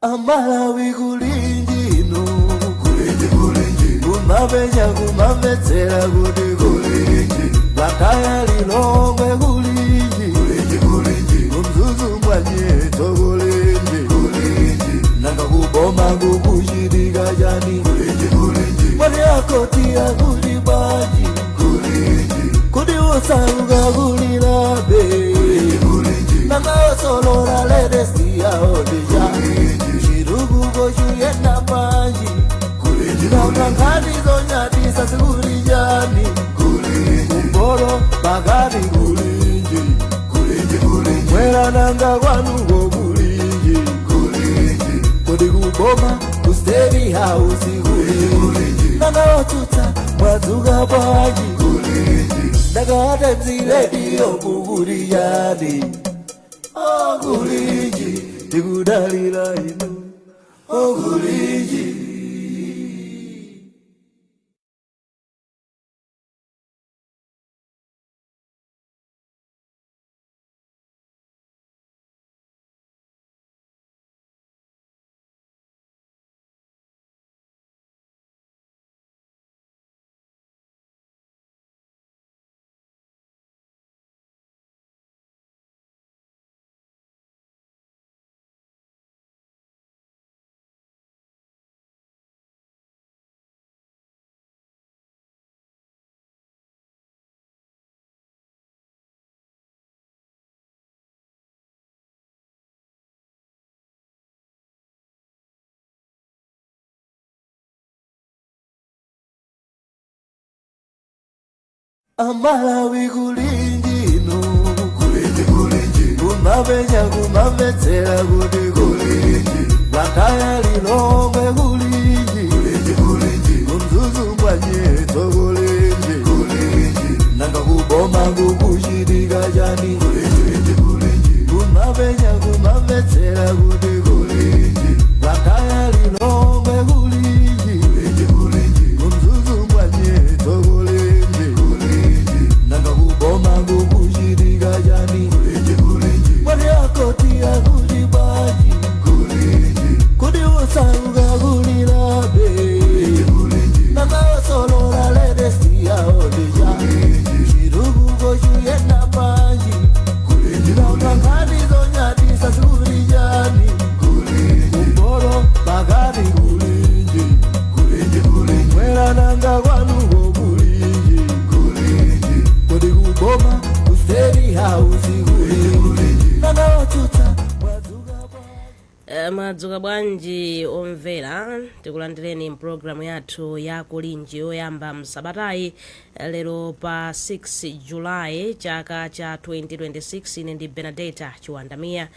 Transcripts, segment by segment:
Amalawi kulinji inu, kulinji kulinji, kumapenya kumamvetsera kuti kulinji, Blantyre, Lilongwe kulinji, kulinji kulinji, kuMzuzu mwanyetso kulinji, kulinji, nanga kuboma kukuchitika chani, kulinji kulinji, mwati akoti akuli bwanji, kulinji, kuti usauka kulilabe, kulinji kulinji, nanga osolola latest yaodija, chitukuko chuyenda bwanji, nanga nkhani zonyadisa zikuli chani, kumboro pakati kulinji, mwera nanga kwanuko kulinji, kodi kuboma ku State House kulinji, nanga otsutsa mwadzuka bwanji, ndakati Radio kukuli chani, okulinji tikudalira inu okulinji. Amalawi kulinji inu, kulinji kulinji, kumapenya kumamvetsera kuti kulinji, Blantyre, Lilongwe kulinji, kulinji kulinji, kuMzuzu mwanyetso kulinji, kulinji, nanga kuboma kukuchitika chani, kulinji kulinji, kumapenya kumamvetsera kuti kulinji, Blantyre, Lilongwe kulinji, kulinji kulinji, kuMzuzu mwanyetso kulinji, kulinji, nanga kuboma kukuchitika chani, kulinji kulinji, mwati akoti akuli bwanji, kulinji, kuti usauka kulilabe, nanga osolola latest yaodija, chitukuko chuyenda bwanji, nanga nkhani zonyadisa zikuli chani, kumboro pakati kulinji, mwera nanga kwanuko kulinji, kodi kuboma ku State House kulinji, nanga otsutsa mwadzuka bwanji. Mwadzuka bwanji omvera? Tikulandireni mpulogalamu yathu ya Kulinji yoyamba msabatayi, lero pa 6 Julayi chaka cha 2026. Ine ndi Benadeta Chiwandamiya.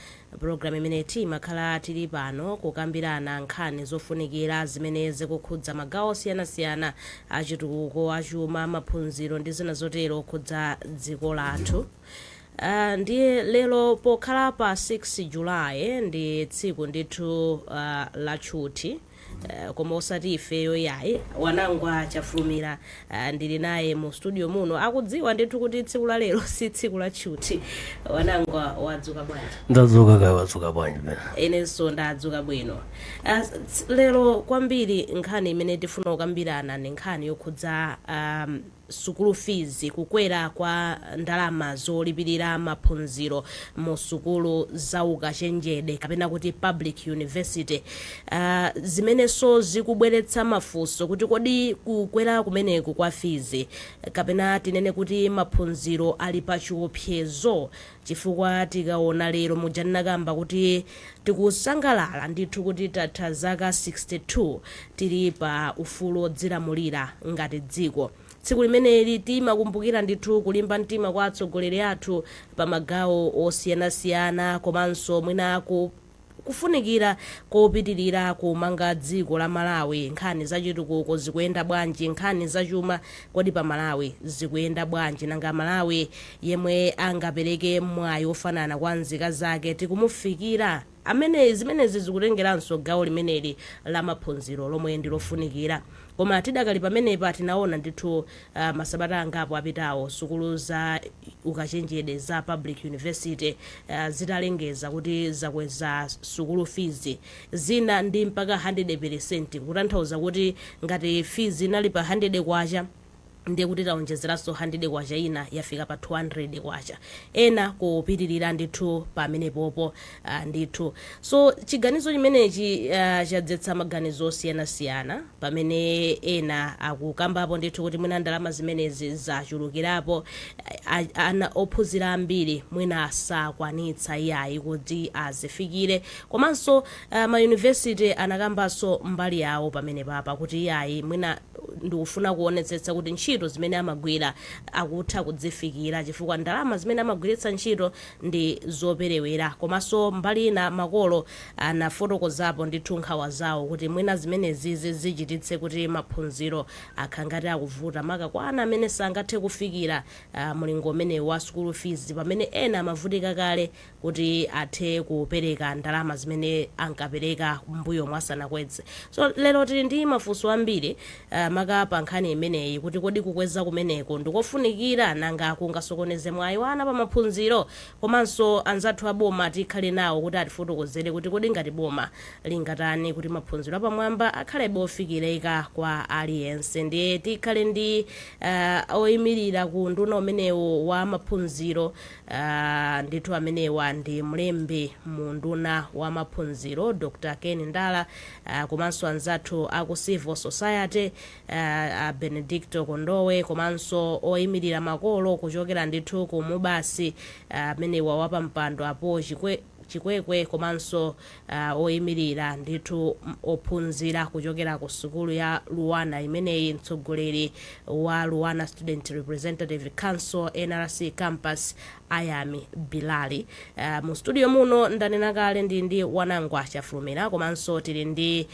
Pulogalamu imene timakhala tili pano kukambirana nkhani zofunikira zimene zikukhudza magawo osiyanasiyana achitukuko, achuma, maphunziro ndi zina zotero okhudza dziko lathu. Ndiye lero pokhala pa 6 Julayi ndi tsiku ndithu la tchuthi, koma osati ifeyo yayi. Wanangwa Chafulumira ndili naye mu studio muno, akudziwa ndithu kuti tsiku la lero si tsiku la tchuthi. Wanangwa, wadzuka bwanji? Ndadzuka kaya, wadzuka bwanji pena? Inenso ndadzuka bwino. Lero kwambiri nkhani imene tifuna kukambirana ndi nkhani yokhudza sukulu fees, kukwera kwa ndalama zolipirira maphunziro mu sukulu zaukachenjede kapena kuti public university, zimenenso zikubweretsa mafunso kuti kodi kukwera kumeneku kwa fees kapena tinene kuti maphunziro ali pa chiopsezo? Chifukwa tikaona lero muja ndinakamba kuti tikusangalala ndithu kuti tatha zaka 62 tili pa ufulu odzilamulira ngati dziko. Tsiku limeneli timakumbukira ndithu kulimba mtima kwa atsogoleri athu pa magawo osiyanasiyana komanso mwina kufunikira kopitirira kumanga dziko la Malawi. Nkhani zachitukuko zikuyenda bwanji? Nkhani zachuma kodi pa Malawi zikuyenda bwanji? Nanga Malawi yemwe angapereke mwayi ofanana kwa nzika zake tikumufikira? Amene zimenezi zikutengeranso gawo limeneli la maphunziro lomwe ndi lofunikira. Koma tidakali pamenepa, tinaona ndithu masabata angapo apitawo sukulu za ukachenjede za public university zitalengeza kuti zakweza sukulu fees, zina ndi mpaka 100%, kutanthauza kuti ngati fees inali pa 100 kwacha, ndiye kuti taonjezeranso 100 kwacha ina, yafika pa 200 kwacha, ena kupitirira ndithu pamenepopo. Ndithu so chiganizo chimenechi chadzetsa maganizo osiyanasiyana, pamene ena akukambapo ndithu kuti mwina ndalama zimenezi zachulukirapo, ana ophunzira ambiri mwina sakwanitsa iyayi kuti azifikire. Komanso mayunivesiti anakambanso mbali yawo pamene papa kuti iyayi, mwina ndikufuna kuonetsetsa kuti ntchito zimene amagwira akutha kudzifikira, chifukwa ndalama zimene amagwiritsa ntchito ndi zoperewera. Komanso mbali ina makolo anafotokozapo ndithu nkhawa zawo kuti mwina zimenezi zichititse kuti maphunziro akhangati akuvuta, maka kwa ana amene sangathe kufikira mulingo umenewu wa school fees, pamene ena amavutika kale kuti athe kupereka ndalama zimene ankapereka mbuyo mwasanakweze. So lero tili ndi mafunso ambiri maka pa nkhani imeneyi, kuti kodi kukweza kumeneko ndikofunikira? Nanga kungasokoneze mwayi wa ana pa maphunziro? Komanso anzathu aboma tikhale nawo kuti atifotokozere kuti kodi ngati boma lingatani kuti maphunziro apamwamba akhalebe ofikirika kwa aliyense. Ndiye tikhale ndi oyimirira ku nduna umenewu wa maphunziro. Ndithu amenewa ndi mlembi mu nduna wa maphunziro, Dr Ken Ndala, komanso anzathu aku civil society, Benedicto Kondowe, komanso oyimirira makolo kuchokera ndithu ku MUBAS, amenewa wapampando apo Chikwekwe, komanso oyimirira ndithu ophunzira kuchokera ku sukulu ya LUANAR imeneyi, mtsogoleri wa LUANAR Student Representative Council NRC Campus, Ayami Bilali. Mu studio muno, ndanena kale, ndi Wanangwa Chafulumira, komanso tili ndi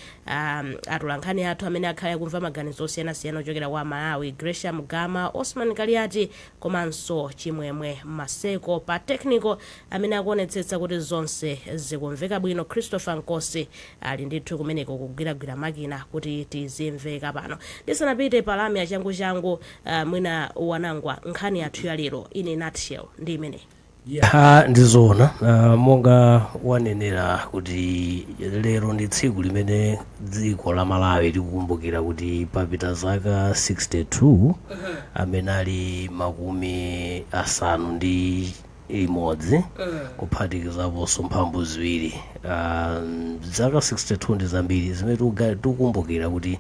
atolankhani athu amene akhale akumva maganizo osiyanasiyana ochokera kwa Malawi, Gresham Gama, Osman Kaliati komanso Chimwemwe Maseko. Pa technical, amene akuonetsetsa kuti zonse zikumveka bwino, Christopher Nkosi ali ndithu kumeneko kugwiragwira makina kuti tizimveka pano. Ndisanapite palami achanguchangu, mwina Wanangwa, nkhani yathu ya lero in a nutshell ndi imeneyi. Ya, ndizoona, monga wanenera kuti lero ndi tsiku limene dziko la Malawi likukumbukira kuti papita zaka 62, amene ali 51 kuphatikizaponso mphambu ziwiri. Zaka 62 ndi zambiri zimene tikukumbukira kuti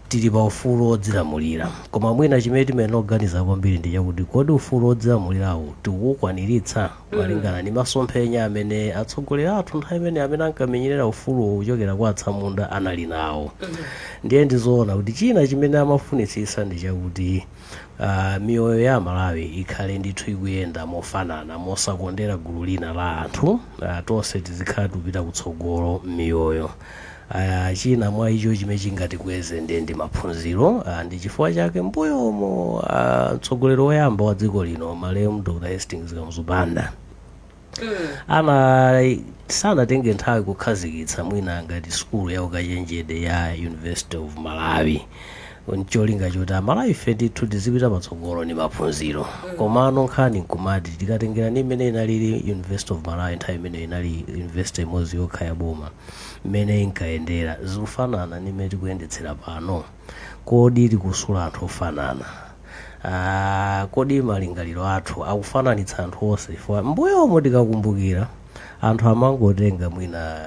tili pa ufulu wodzilamulira. Koma mwina chimene timayenera kuganiza kwambiri ndi chakuti kodi ufulu wodzilamulirawu tikuwukwaniritsa malingana ndi masomphenya amene atsogoleri athu nthawi imene amene ankamenyerera ufuluwo kuchokera kwa atsamunda anali nawo? Ndiye ndizoona kuti china chimene amafunitsitsa ndi chakuti miyoyo ya Malawi ikhale ndithu ikuyenda mofanana, mosakondera gulu lina la anthu, tonse tizikhala tikupita kutsogolo m'miyoyo. China mwa icho chimene chingatikweze ndiye ndi maphunziro. Ndi chifukwa chake mbuyomo mtsogoleri woyamba wa dziko lino, malemu Dr Hastings Kamuzu Banda, ana sanatenge nthawi kukhazikitsa mwina ngati sukulu ya ukachenjede ya University of Malawi, ncholinga choti Amalawi ife ndithu tizipita patsogolo ndi maphunziro. Komano nkhani nkumati tikatengera ndi imene inalili University of Malawi nthawi imene inali university imodzi yokha ya boma, mmene inkayendera zikufanana ndi mmene tikuyendetsera pano? Kodi tikusula anthu ofanana? Kodi malingaliro athu akufananitsa anthu onse? Chifukwa mbuyomo tikakumbukira, anthu amangotenga mwina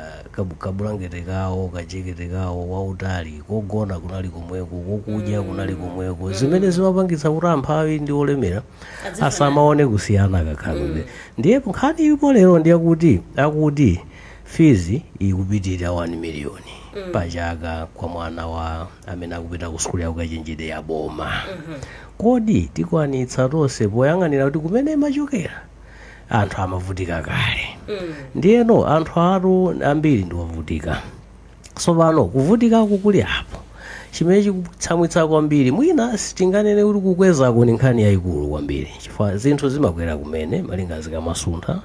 kabulangete kawo, kajekete kawo wautali, kogona kunali komweko, kokudya kunali komweko, zimene zimapangitsa kuti amphawi ndi olemera azifanana. Asamaone kusiyana kakhalidwe. Ndiye nkhani ilipo lero ndiye kuti akuti fees ikupitirira 1 million pachaka kwa mwana wa amene akupita ku sukulu ya ukachenjede ya boma. Kodi tikwanitsa tonse, poyang'anira kuti kumene imachokera anthu amavutika kale? Ndiyeno anthu atu ambiri ndiwovutika. Tsopano kuvutikaku kuli apo, chimene chikuchitika ndi chakuti Chimene chikutsamwitsa kwambiri, mwina sitinganene kuti kukwezako ni nkhani yayikulu kwambiri, chifukwa zinthu zimakwera kumene malinga zikamasuntha.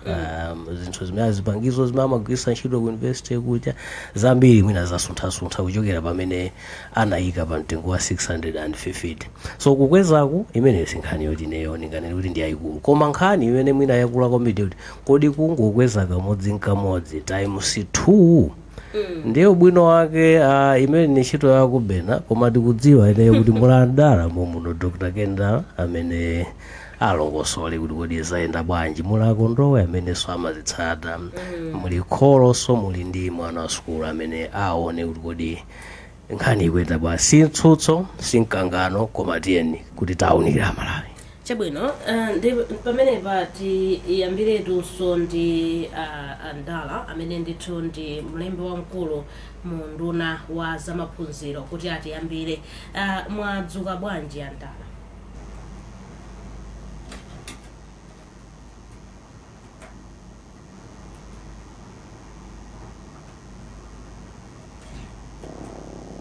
Zinthu zimene zipangizo zimene amagwiritsa ntchito ku university kuja, zambiri mwina zasunthasuntha kuchokera pamene anayika pa mtengo wa 650. So kukwezaku, imene si nkhani yoti ineyo ndinganene kuti ndi yayikulu, koma nkhani imene mwina yakula kwambiri kuti kodi kungokweza kamodzi nkamodzi times 2 ndiye ubwino wake? Imene ni ntchito yakubena, koma ndikudziwa ineyo kuti mulandala momuno Dr. Kendala amene alongosole kuti kodi zayenda bwanji. Muli akondowe amenenso amazitsata, muli kholoso, muli ndi mwana wa sukulu amene aone kuti kodi nkhani ikuyenda bwanji. Si mtsutso, si mkangano, koma tiyeni kuti tawunikira Amalawi. Chabwino, ndi pamenepa tiyambiretunso ndi andala amene ndithu ndi mlembi wamkulu mu nduna wa zamaphunziro kuti atiyambire. Mwadzuka bwanji, andala?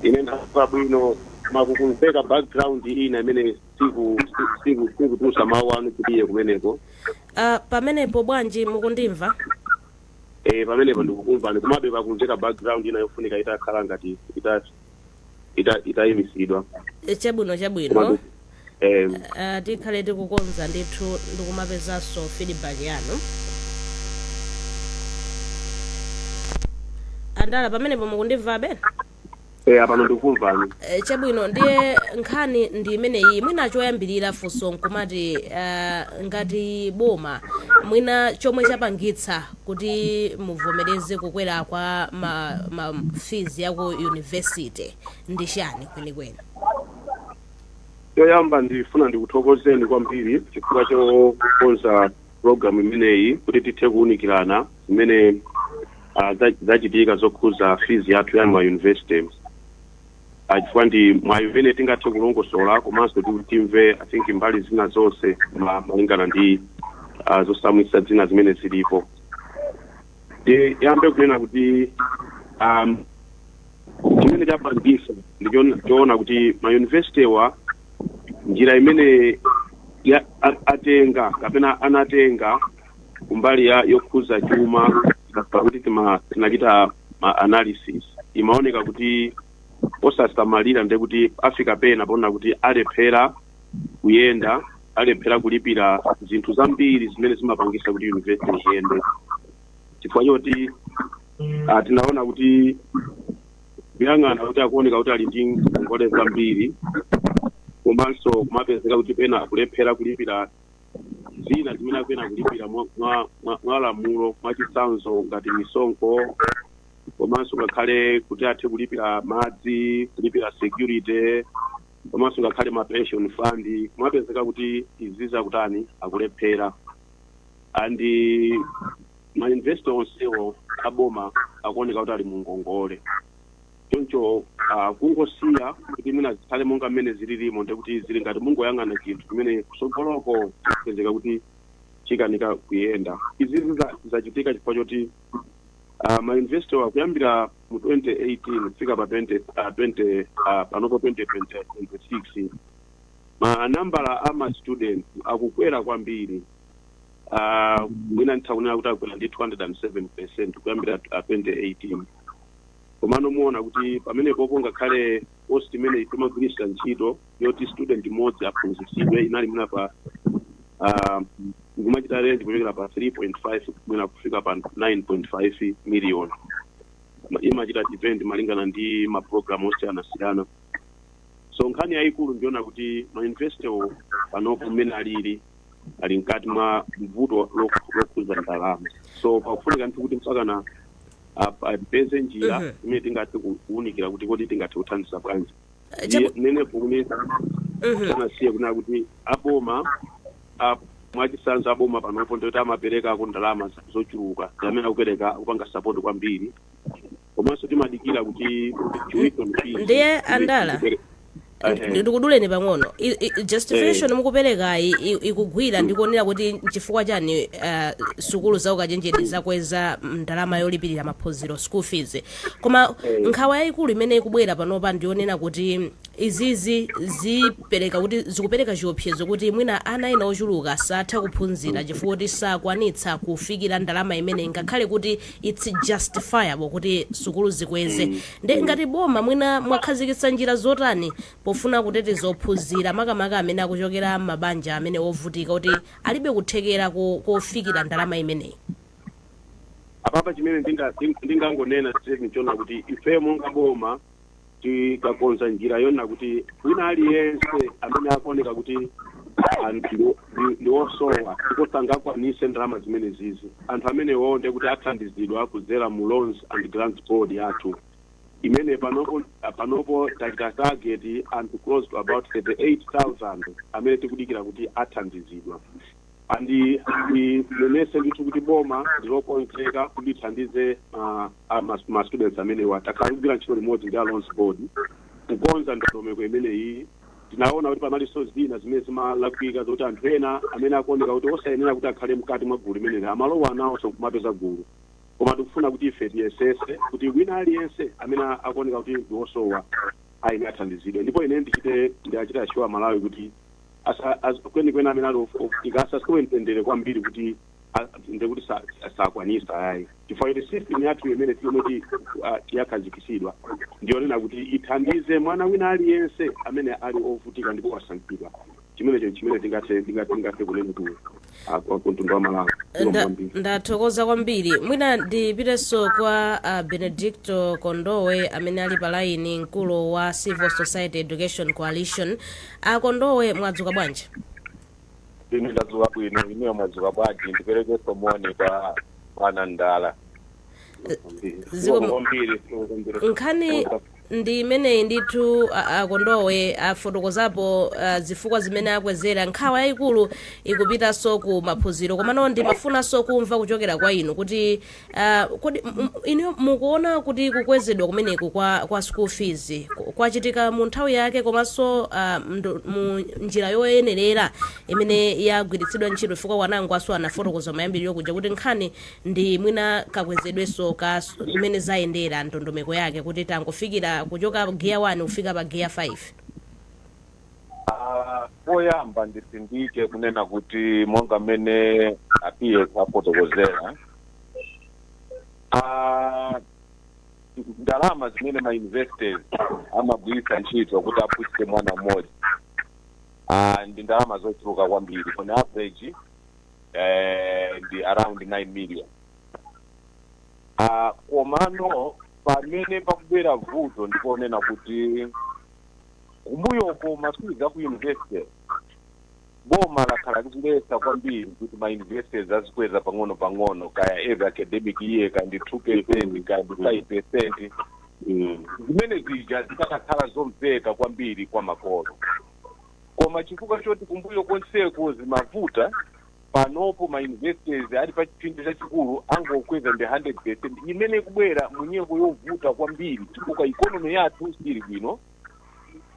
Ine ndadzuka bwino, koma kukumveka background ina imene sikutulutsa mawu anu clear kumeneko. Pamenepo bwanji, mukundimva? Eh, pamenepo ndikukumvani, komabe pakumveka background ina yofunika itakhala ngati itayimisidwa. Chabwino, chabwino. Komabe Tikhale tikukonza ndithu ndikumapezanso feedback yanu. Andala, pamenepo mukundimvabe? Eh, apano ndikukumvani. Chabwino, ndiye nkhani ndi imeneyi. Mwina choyambirira funso nkumati, ngati boma, mwina chomwe chapangitsa kuti muvomereze kukwera kwa ma fees ya ku university ndi chani kwenikweni? Choyamba ndifuna ndikuthokozeni kwambiri chifukwa chokonza program imeneyi kuti tithe kuwunikirana zimene zachitika zokhuza fees yathu ya ma university, chifukwa ndi mwayi umene tingathe kulongosola komanso timve, I think, mbali zina zonse malingana ndi zosamwitsa zina zimene zilipo. Ndiyambe kunena kuti chimene chapangisa ndi choona kuti ma university wa njira imene atenga kapena anatenga kumbali ya yokhuza chuma, pakuti tinachita ma analysis, imaoneka kuti osasamalira ndiye kuti afika pena pona kuti alephera kuyenda, alephera kulipira zinthu zambiri zimene zimapangisa kuti university iyende, chifukwa choti tinaona kuti kuyang'ana kuti akuoneka kuti ali ndi ngongole zambiri, komanso kumapezeka kuti pena akulephera kulipira zina zimene akuyenera kulipira mwa lamulo, mwachitsanzo ngati misonkho, komanso ngakhale kuti athe kulipira madzi, kulipira security, komanso ngakhale ma pension fund, kumapezeka kuti izi zakutani, akulephera. And ma university onsewo aboma akuoneka kuti ali mu ngongole. Choncho kungosiya kuti mwina zikhale monga mmene zililimo, ndikuti zili ngati mungoyang'ana chinthu chimene kusogoloko chipezeka kuti chikanika kuyenda. Izi zachitika chifukwa choti ma university akuyambira mu 2018 kufika pa 20, 20 panopo 2026, manambala a ma student akukwera kwambiri. Mwina nditha kunena kuti akwera ndi 207% kuyambira 2018. Komano muona kuti pamenepopo ngakhale cost imene timagwiritsa ntchito yoti student mmodzi aphunzitsidwe inali mwina pa kumachita range kuchokera pa 3.5 mwina kufika pa 9.5 million. Imachita depend malingana ndi ma program osiyanasiyana. So nkhani yayikulu ndiona kuti ma university panopo mmene alili, ali mkati mwa mvuto lokhuza ndalama. So pakufunika ndithu kuti mpakana apeze njira imene tingathe kuwunikira kuti kodi tingathe kuthandiza bwanji. Nenepo kune sanasiye kunena kuti aboma, mwachitsanzo aboma panopo ndikuti amaperekako ndalama zochuluka, ndi amene akupereka, akupanga support kwambiri, komanso timadikira kuti tuition fees Ndiye andala, ndikuduleni pang'ono. Justification mukuperekayi ikugwira ndikuonera kuti nchifukwa chani sukulu za ukachenjede zakweza ndalama yolipirira maphunziro, school fees, koma nkhawa yayikulu imene ikubwera panopa ndionena kuti Izizi zipereka kuti zikupereka chiopsezo kuti mwina ana ena ochuluka satha kuphunzira chifukwa kuti sakwanitsa kufikira ndalama imene, ngakhale kuti it's justifiable kuti sukulu zikweze. Ndi ngati boma, mwina mwakhazikitsa njira zotani pofuna kuteteza ophunzira, makamaka amene akuchokera m'mabanja amene ovutika kuti alibe kuthekera kofikira ndalama imeneyi? Apapa chimene ndingangonena Stephen, chona kuti ife monga boma tikakonza njira yona kuti wina aliyense amene akuoneka kuti anthu ndi osowa ndipo sangakwanise ndalama zimene zizi, anthu amenewo ndiye kuti athandizidwa kudzera mu Loans and Grants Board yathu, imene panopo tachita target anthu close to about 38,000 amene tikudikira kuti athandizidwa. And ndinenese ndithu kuti boma ndilokonzeka kuti lithandize ma students amenewa. Takhala kugwira ntchito limodzi ndi a Loans Board kukonza ndondomeko imeneyi. Tinaona kuti pamalinso zina zimene zimalakwika, zokuti anthu ena amene akuoneka kuti osayenera kuti akhale mkati mwa gulu limeneli amalowa nawonso kumapeza gulu. Koma tikufuna kuti ife tiyesese kuti wina aliyense amene akuoneka kuti ndi wosowa aine athandizidwe. Ndipo ine ndiachite assure Malawi kuti kwenikweni amene ali ovutika asasowe mtendere kwambiri kuti ndekuti sakwanisa, ayi, chifukwa kuti system yathu imene yomwe yakhazikitsidwa ndiyonena kuti ithandize mwana wina aliyense amene ali ovutika ndipo wasankhidwa. Chimenecho chimene tingathe kunena ku mtundu wa Malawi. Kwambiri. Ndathokoza kwambiri. Mwina ndipitenso kwa Benedicto Kondowe amene ali pa line, mkulu wa Civil Society Education Coalition. Kondowe, mwadzuka bwanji? Ine ndadzuka bwino, inuyo mwadzuka bwanji? Ndiperekenso moni kwa bwana Ndala. Kwambiri. Nkhani ndi imeneyi ndithu. Akondowe afotokozapo zifukwa zimene akwezera. Nkhawa yayikulu ikupitanso ku maphunziro, komano ndimafunanso kumva kuchokera kwa inu kuti kodi inu mukuona kuti kukwezedwa kumeneku kwa school fees kwachitika mu nthawi yake, komanso mu njira yoyenerera imene yagwiritsidwa ntchito? Chifukwa wanango aso anafotokoza mayambiriro kuja kuti nkhani ndi mwina kakwezedwenso ka mmene zayendera ndondomeko yake, kuti tangofikira kuchoka gear 1 kufika pa gear 5. Poyamba ndisindike kunena kuti monga mmene apiye afotokozera, ndalama zimene ma universities amagwiritsa ntchito kuti aphunzitse mwana mmodzi ndi ndalama zochuluka kwambiri. On average ndi around 9 million. Komano pamene pakubwera vuto ndiponena kuti kumbuyoko ma fees aku university boma lakhala likuletsa kwambiri kuti ma universities azikweza pang'ono pang'ono, kaya every academic year, kaya ndi 2%, kaya ndi 5%. Zimene zija zikanakhala zomveka kwambiri kwa makolo, koma chifukwa choti kumbuyo konseko zimavuta, panopo ma universities ali pa chipinjo chachikulu, angokweza ndi 100% imene ikubwera mu nyengo yovuta kwambiri, chifukwa economy yathu sili bwino,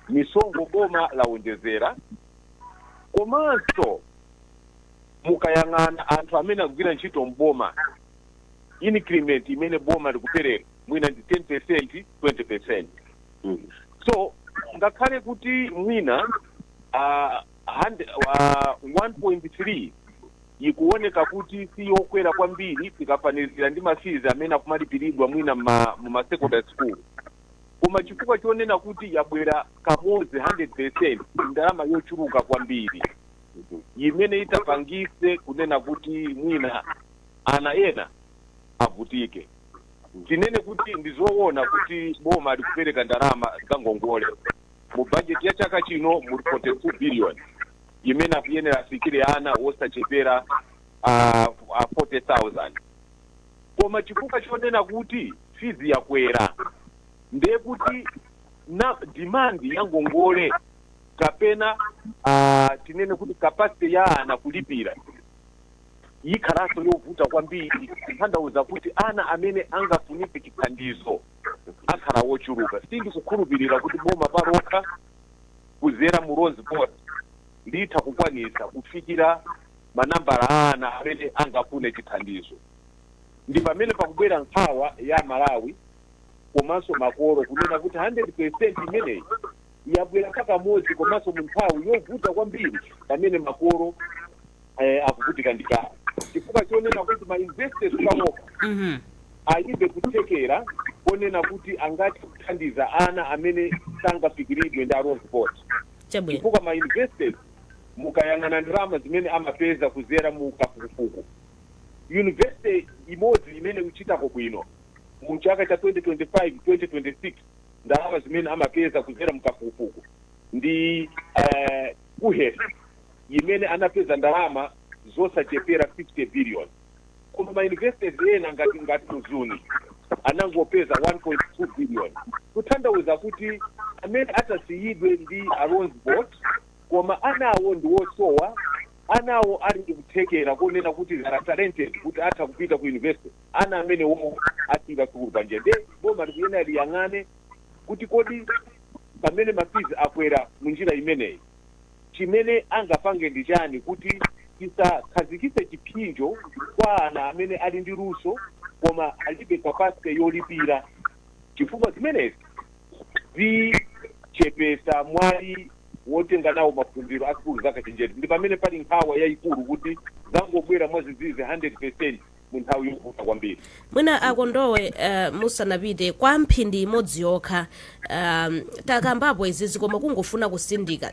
misonkho boma lawonjezera, komanso mukayang'ana anthu amene akugwira ntchito mboma, increment imene boma likupereka mwina ndi 10%, 20%. So ngakhale kuti mwina 1.3 ikuoneka kuti si yokwera kwambiri tikafanizira ndi ma fees amene akumalipiridwa mwina muma secondary school, koma chifukwa chonena kuti yabwera kamodzi 100%, ndalama yochuluka kwambiri imene itapangise kunena kuti mwina ana ena avutike. Tinene kuti ndizoona kuti boma likupereka ndalama za ngongole. Mu bajeti ya chaka chino muli 42 billion imene akuyenera afikire ana wosachepera 40,000, koma chifukwa chonena kuti fees yakwera, ndiye kuti na demand ya ngongole kapena tinene kuti capacity ya ana kulipira ikhalanso yovuta kwambiri, kutanthauza kuti ana amene angafunike chithandizo akhala wochuluka. Sindikukhulupirira kuti boma palokha kuzera mu Loans Board litha kukwanisa kufikira manambala a ana amene angafune chithandizo. Ndi pamene pakubwera nkhawa ya Malawi komanso makolo kunena kuti 100% imeneyi Yabwera pakamodzi komanso mu nthawi yovuta kwambiri pamene makolo akuvutika ndikale, chifukwa chonena kuti ma universities paokha alibe kuthekera konena kuti angathe kuthandiza ana amene sangafikiridwe ndi a Rose Board. Chifukwa ma universities, mukayang'ana ndalama zimene amapeza kuzera mu kafukufuku, university imodzi imene ikuchitako bwino mu chaka cha 2025 2026, ndalama zimene amapeza kuzera mu kafukufuku ndi KUHeS, imene anapeza ndalama zosachepera 50 billion, koma ma universities ena ngati Mzuni anangopeza 1.2 billion, kutanthauza kuti amene atasiyidwe ndi a Rose Board koma anawo ndi wosowa, anawo ali ndi kuthekera konena kuti they are talented kuti atha kupita ku university, ana amene wo asiyidwa sukulu panja. Nde boma likuyenera liyang'ane kuti kodi pamene ma fees akwera munjira imeneyi, chimene angapange ndi chani kuti tisakhazikitse chipsinjo kwa ana amene ali ndi luso koma alibe capacity yolipira, chifukwa zimenezi zichepesa mwayi wotenga nawo maphunziro a sukulu zakachenjede. Ndi pamene pali nkhawa yayikulu kuti zangobwera mwadzidzidzi 100% mu nthawi yovuta kwambiri. Mwina akondowe, musanapite kwa mphindi imodzi yokha, takambapo izizi koma kungofuna kusindika,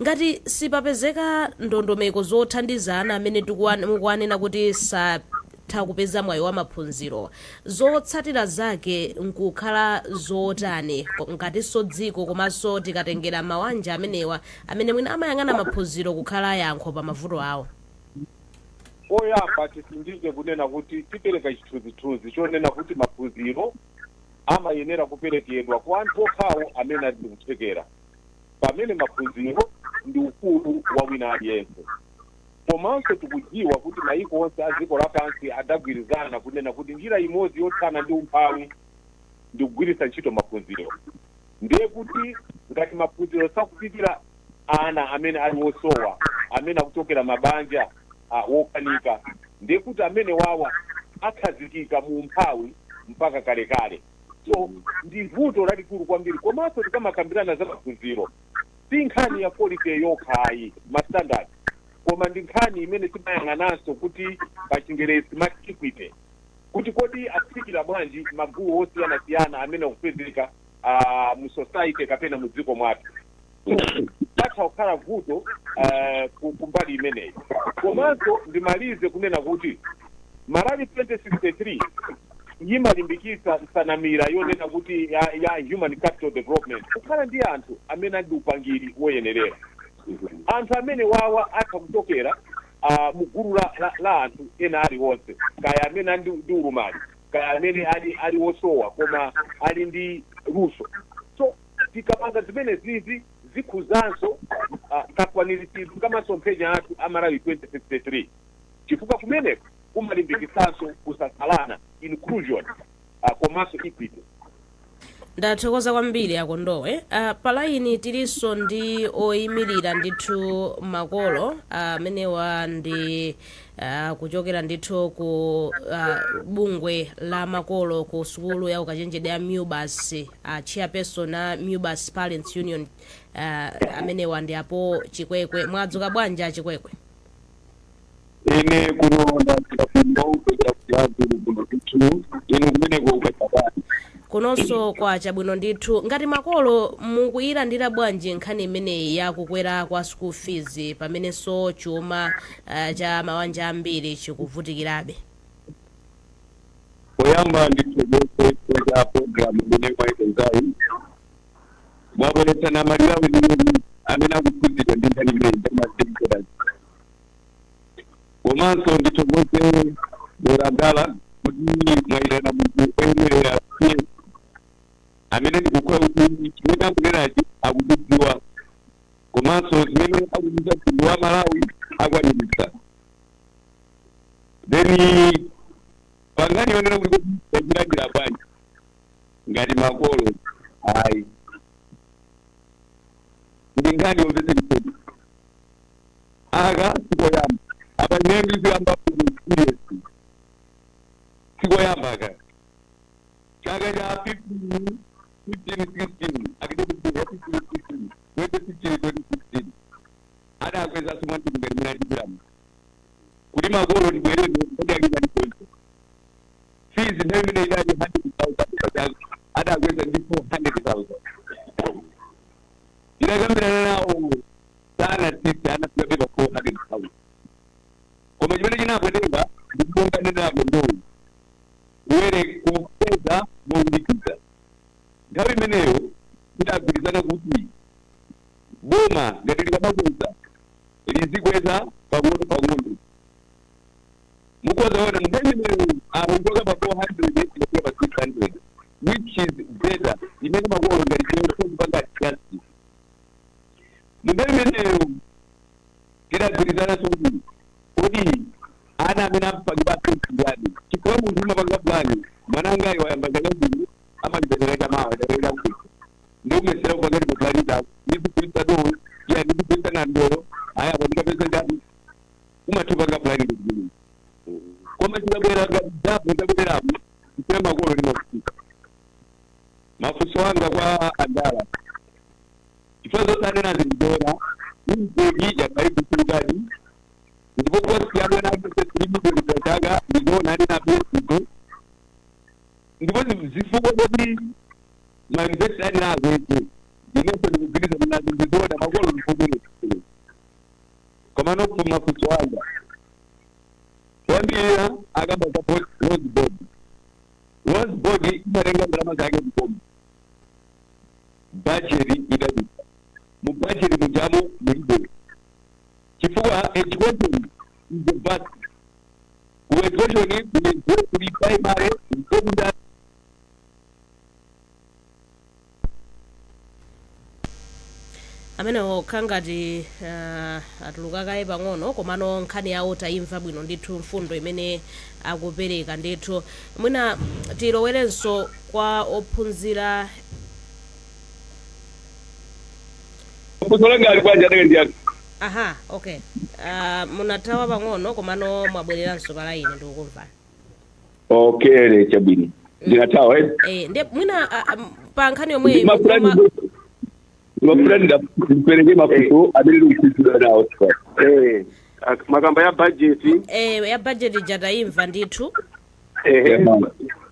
ngati sipapezeka ndondomeko zothandiza ana amene mukuwanena kuti satha kupeza mwayi wa maphunziro, zotsatira zake nkukhala zotani ngatinso dziko, komanso tikatengera mawanja amenewa amene mwina amayang'ana maphunziro kukhala yankho pa mavuto awo? Poyamba tisindike kunena kuti tipereka chithunzithunzi chonena kuti maphunziro amayenera kuperekedwa kwa anthu okhawo amene ali ndikuthekera, pamene maphunziro ndi ufulu wa wina aliyense. Komanso tikudziwa kuti mayiko onse a dziko lapansi adagwirizana kunena kuti njira imodzi yothana ndi umphawi ndi kugwiritsa ntchito maphunziro. Ndiye kuti ngati maphunziro sakufikira ana amene ali wosowa, amene akuchokera mabanja wokanika, ndiye kuti amene wawa akhazikika mu umphawi mpaka kalekale. So ndi vuto lalikulu kwambiri. Komanso tikamakambirana za maphunziro, si nkhani ya quality yokhayi, ma standard, koma ndi nkhani imene timayang'ananso kuti pa Chingerezi timati equity, kuti kodi akufikira bwanji magulu osiyanasiyana amene akupezeka mu society kapena mu dziko mwathu. Patha kukhala vuto kumbali imeneyi. Komanso ndimalize kunena kuti Malawi 2063 imalimbikitsa nsanamira yonena kuti ya human capital development, kukhala ndi anthu amene ali ndi upangiri woyenerera. Anthu amene wawa atha kuchokera mu gulu la anthu ena aliwonse, kaya amene ali ndi ulumali, kaya amene ali wosowa koma ali ndi luso. So tikapanga zimene zizi, zikhuzanso kakwaniritsidwe kamasomphenya athu a Malawi 2063, chifukwa kumeneko kumalimbikitsanso kusasalana, inclusion, komanso equity. Ndathokoza kwambiri akondowe. Pa line tilinso ndi oyimirira ndithu makolo amenewa, ndi kuchokera ndithu ku bungwe la makolo ku sukulu ya ukachenjede ya MUBAS, chairperson a MUBAS Parents Union. Amenewa ndi apo Chikwekwe. Mwadzuka bwanji, Achikwekwe? Ine kuno ndafika kuno kuchokera kuchazulu kuno ndithu. Inu kumeneko ukachabani? Kunonso kwa chabwino ndithu. Ngati makolo, mukuyilandira bwanji nkhani imeneyi yakukwera kwa school fees, pamenenso chuma cha mawanja ambiri chikuvutikirabe? Poyamba ndithokoze cha program imene mwayikonzayi. Mwabweretsana maliro awiriwiri amene akukhudzidwa ndi nkhani imeneyi ya ma. Komanso ndithokoze Doragala kuti mwayitana munthu oyenerera PS amene ndikukhala kuti chimene akunenachi akuchidziwa, komanso zimene akuchita mtundu wa Malawi akwaniritsa. Then pangani yonena kuti tachilandira bwanji ngati makolo, ayi, ndi nkhani yomvetsa chisoni. Aka sikoyamba apa, ine ndiziyamba experience, sikoyamba aka. Chaka cha 15 15 16, academic year 15 16. Sakwezaso mwanthu ngati mene achitiramu kuti makolo tibwerere ndiyakidanikonso fees. Nthawi imene idali 100,000 pachaka, adakweza ndi 400,000. Tinakambirana nawo, sana sisi anafika pa 400,000, koma chimene chinapwetenga ndikuonga nenapo ndowu uwere kupeza mowirikiza. Nthawi imeneyo tidagwirizana kuti boma ngati likamakweza lizikweza pang'ono pang'ono. Mukozaona nthawi imeneyo akuchoka pa 400 ikafika pa 600, which is better, imene makolo ngati chekupanga adjust. Munthawi imeneyo tidagwirizananso kuti kodi ana amene amapanga plan, chifukwa munthu umapanga plan, mwana angayi wayamba chaka chino, amaliza chaka chamawa, chaka chakuti ndikumesera kupanga ndipo plan zako, ndizigulitsa dowo ya, ndizigulitsa nandolo aya, apo ndikapeza ndani, umathupanga plan ngati. Koma chikabwera ngati dapo tabwererapo, ife makolo limafunika. Mafunso anga kwa andala, chifukwa zosanena zindizoona, intake yakaikusukadi ndipo cost yamwana ake 3 million pachaka, ndizoona anena izo, ndipo zifukwa zoti mayunivesiti ali nazo izo, inenso ndikugwirizana nazo, ndizoona makolo ndifukire. Koma noku mafunso anga kuyambirira akamba za Loans Board. Loans Board imatenga ndalama zake mkomo, budget idabisa, mu budget mujamo mulibe, chifukwa education is a vast. Ku education kuli primary, secondary. Amenewo ngati atuluka kaye pang'ono, komano nkhani yawo tayimva bwino ndithu, mfundo imene akupereka ndithu. Mwina tilowerenso kwa ophunzira. Funso langa ali bwanji adake ndiyake? Aha, okay, munathawa pang'ono, komano mwabwereranso pa line, ndikukumvani. Okay, le chabwino, ndinathawa, eh. Eh, ndiye mwina pa nkhani yomweyi Ndimafuna ndipereke mafunso amene ndikuphunzira nawo. Eh, makamba ya budget. Eh, ya budget jatayimva ndithu.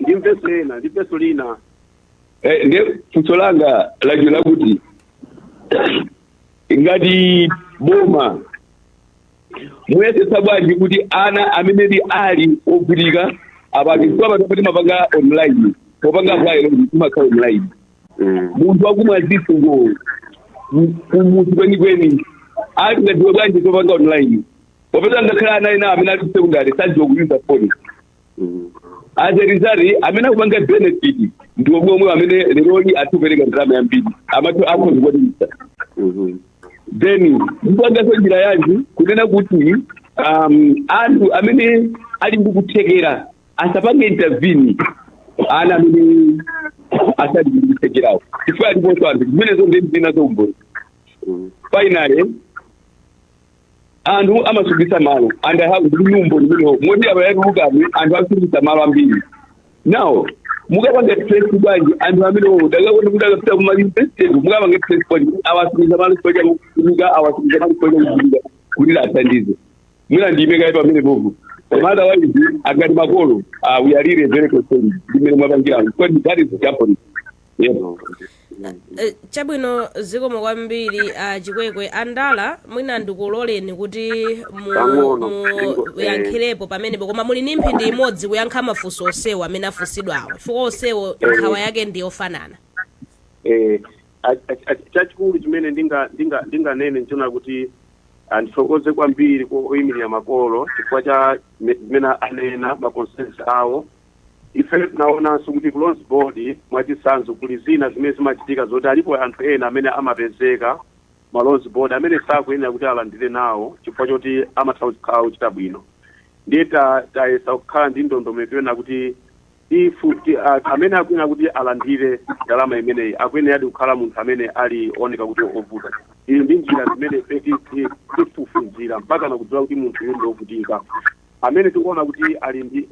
Ndimveso ena, ndimveso lina. Eh, ndiye funso langa lacho lakuti ngati boma muyesetsa bwanji kuti ana amene ndi ali ovutika apange, chifukwa pano pati mapanga online, popanga apply timakhala online, munthu wakumwazisungo kumuzi kwenikweni ali ngadziwe bwanji zopanga online, popeza ngakhale ana ena amene ali ku secondary sadziwa kuyuza phone? As a result, amene akupanga benefit ndi omwe omwe amene leroli atipereka ndalama yambiri, amati akhoza. Then mupangaso njira yanji kunena kuti anthu amene ali ndi kuthekera asapange intervene ana amene asali ndi kuthekerawo, chifukwa aliponso anthu zimenezo ndi zinazo umboni. Finally, anthu amasungisa malo and I have ndi umboni imenewo moti apa yatulukani, anthu asungisa malo ambiri. Now mukapanga trace bwanji anthu amenewo dakakuti mudakapita kuma university, mukapanga trace bwanji awasungisa malo chifukwa chakufunika, awasungisa malo chifukwa chakufunika kuti athandize? Mwina ndiyime kaye pamene popo, koma otherwise angati makolo, we are really very concerned ndimene mwapangirano, because that is Japanese, yeah. Chabwino, zikomo kwambiri, Chikwekwe. Andala, mwina ndikuloleni kuti Pang'ono, muyankhirepo pamenepo, koma muli ndi mphindi imodzi kuyankha mafunso onsewo amene afunsidwawo, chifukwa onsewo nkhawa yake ndi yofanana. Eh, chachikulu chimene ndinganene nchona kuti andithokoze kwambiri kwa oyimirira makolo chifukwa cha zimene anena, ma concerns awo. Ife tinaonanso kuti ku Loans Board, mwachitsanzo, kuli zina zimene zimachitika zoti alipo anthu ena amene amapezeka ma Loans Board amene sakuyenera kuti alandire nawo chifukwa choti amatha kukhala ochita bwino. Ndiye tayesa kukhala ndi ndondomeko yona kuti ifu amene akuyenera kuti alandire ndalama imeneyi akuyenera kukhala munthu amene ali oneka kuti ovuta. Iyi ndi njira zimene ife tifufuzira mpaka nakudziwa kuti munthu uyu ndi ovutika, amene tikuona kuti ali ndi,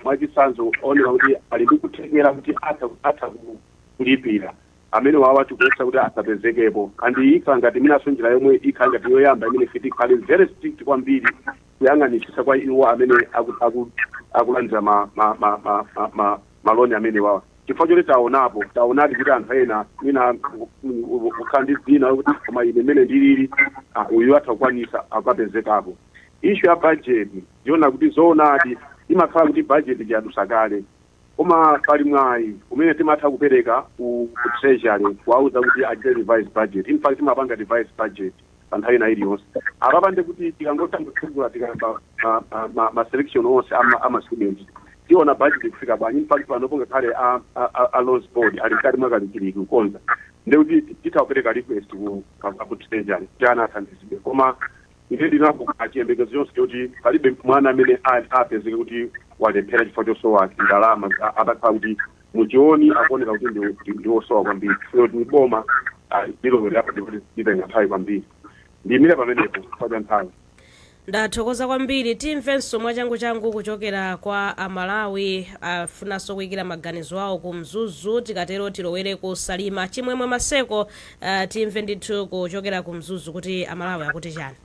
mwachitsanzo, oneka kuti ali ndi kuthekera kuti atha kulipira. Amene wawa tikuyesa kuti asapezekepo, and ikhala ngati imenanso njira yomwe ikhala ngati yoyamba imene ife tikhale very strict kwambiri kuyang'anitsitsa kwa iwo amene akulandira ma loan amene wawa, chifukwa choti taonapo, taonadi kuti anthu ena mwina kukhala ndi dzina kuti koma ine imene ndilili, uyu atha kukwanisa, akapezekapo. Issue ya budget, ndiona kuti zoonadi imakhala kuti budget yadusa kale, koma pali mwayi umene timatha kupereka ku Treasury kuwauza kuti achite revise budget. In fact, timapanga revise budget pa nthawi ina iliyonse. Apapande kuti tikangotsegula, tikayamba ma selection onse ama students, tiona budget kufika bwanji. In fact, panopo ngakhale a Loans Board ali mkati mwa kalikiliki kukonza, ndekuti titha kupereka request ku Treasury kuti ana athandizidwe. Koma ine ndinapo chiyembekezo chonse choti palibe mwana amene apezeke kuti walephera chifukwa chosowa ndalama, atakhala kuti muchioni akuoneka kuti ndi wosowa kwambiri, chifukwa kuti boma lilowerapo ndipo litenga nthawi kwambiri. Ndiyimire pamenepo chifukwa cha nthawi. Ndathokoza kwambiri. Timvenso mwachangu-changu kuchokera kwa Amalawi afunanso kuyikira maganizo awo ku Mzuzu. Tikatero tilowere ku Salima. Chimwemwe Maseko, timve ndithu kuchokera ku Mzuzu kuti Amalawi akuti chani.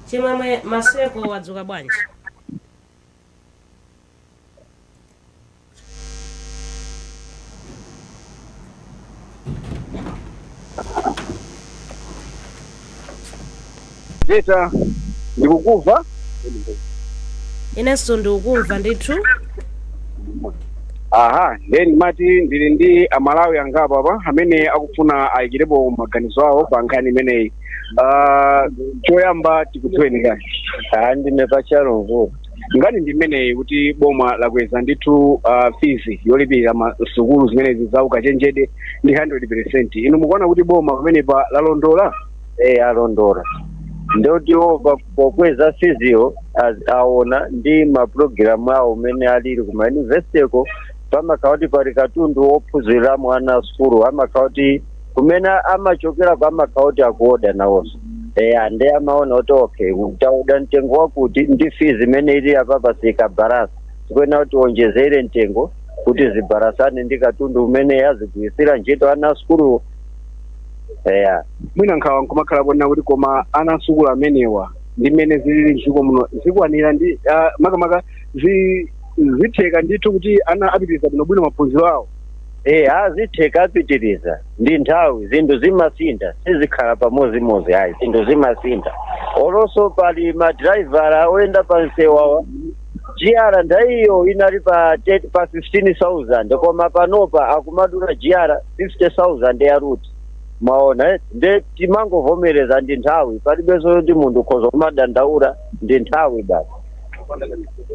Chimwemwe Maseko, wadzuka bwanji? Zeta, ndikukumva. Inenso ndikukumva ndithu. Aha, ndiye ndimati ndili ndi Amalawi angapo apa amene akufuna ayikirepo maganizo awo pa nkhani imeneyi. Choyamba tikudziweni kani? Ah, ndine pachalungu. Nkhani ndi imeneyi kuti boma lakweza ndithu fees yolipirira masukulu zimenezi za ukachenjede ndi 100%. Inu mukuona kuti boma pamenepa lalondola? Eh, alondola. Ndoti iwo pokweza feesyo aona ndi mapulogalamu awo umene alili kuma universityko, pamakhala kuti pali katundu wophunzirira mwana sukulu, amakhala kuti kumene amachokerako amakhala kuti akuoda nawonso. Eya, ndi amaona kuti okay, taoda mtengo wakuti ndi fees imene ili apapa sikabalasa, tikuyenera kuti tionjezere mtengo kuti zibalasane ndi katundu umene azigwirisira ntchito ana sukuluwo. Eya. Mwina nkhawa nkumakhala kuona kuti koma ana asukulu amenewa ndi mmene zilili mdziko muno zikwanira ndi makamaka zitheka ndithu kuti ana apitiriza bwinobwino maphunziro awo? Eh, azitheka, apitiriza. Ndi nthawi, zinthu zimasintha, sizikhala pamozimozi ayi, zinthu zimasintha. Olonso pali madraivara oyenda pa msewawa, GR nthawiyo inali pa 10, pa 15,000, koma panopa akumadula GR 50,000 ya route. Maona, eh? Nde timangovomereza, ndi nthawi, palibenso kuti munthu ukhoza kumadandaula, ndi nthawi basi.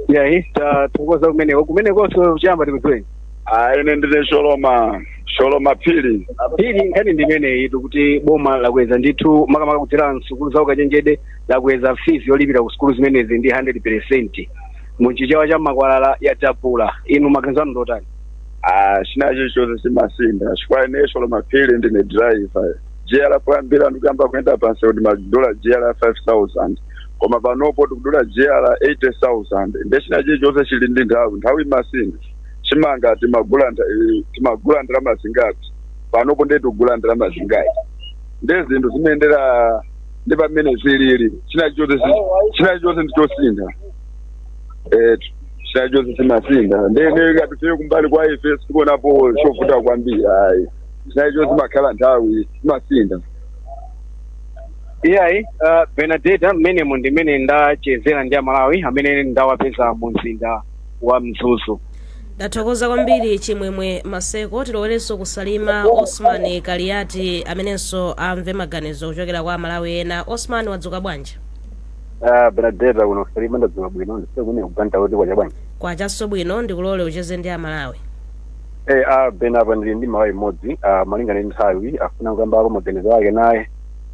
Yayi, tathokoza kumeneko. Kumenekonso chiyamba tikudziweni. Ah, ine ndine Sholoma, Sholoma Phiri. Phiri, nkhani ndi imeneyi tikuti boma lakweza ndithu, makamaka kudzera msukulu za ukachenjede, lakweza fees yolipira ku sukulu zimenezi ndi 100%, munchichewa cha makwalala yadzapula. Inu maganizo anu ndotani? Ah, china chilichonse chimasintha, chifukwa ine Sholoma Phiri ndine driver. GR poyambira ndikuyamba kuyenda pansi kuti madula GR 5000, koma panopo tikudula GR 80,000. Nde china chilichonse chili ndi nthawi, nthawi imasintha. Chimanga timagula ndalama zingati, panopo ndiye tikugula ndalama zingati? Nde zinthu zimayendera ndi pamene zilili. China chilichonse ndichosintha, china chilichonse chimasintha. Ndene ngati tiye kumbali kwa ife sikuonapo chovuta kwambiri ayi. China chilichonse chimakhala nthawi, chimasintha. Iyayi, Benadeta, mmenemo ndimene ndachezera ndi Amalawi amene ndawapeza mu mzinda wa Mzuzu. Ndathokoza kwambiri, Chimwemwe Maseko. Tilowerenso kusalima, Osman Kaliati, amenenso amve maganizo kuchokera kwa Amalawi ena. Osman, wadzuka bwanji? Ah, Benadeta, kuno Salima ndadzuka bwino, ndisiye kumene kuganta kuti kwacha bwanji. Kwachanso bwino, ndikulole ucheze ndi Amalawi. Eh, ah, Ben, apa ndili ndi Malawi mmodzi, malinga ndi nthawi, afuna kukambako maganizo ake naye